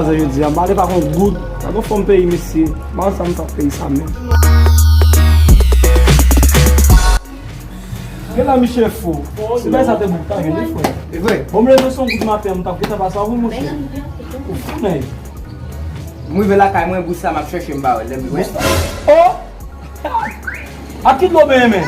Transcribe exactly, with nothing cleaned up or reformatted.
Sa jodi a, m pale pa kon goud, pa kon fòm peyi mesye, m ansanm fè peyi sa menm. Gen la miche fou. Se bay sa te bouk ta gen li frè. E vre. Bon, m leve son goud maten, m t ap gentan pase avè w monchè. Ou fou nèg. M rive lakay mwen, bous la m ap chèche m pa wè l. Lè m wè. Oh! Ak ki dlo benyen men?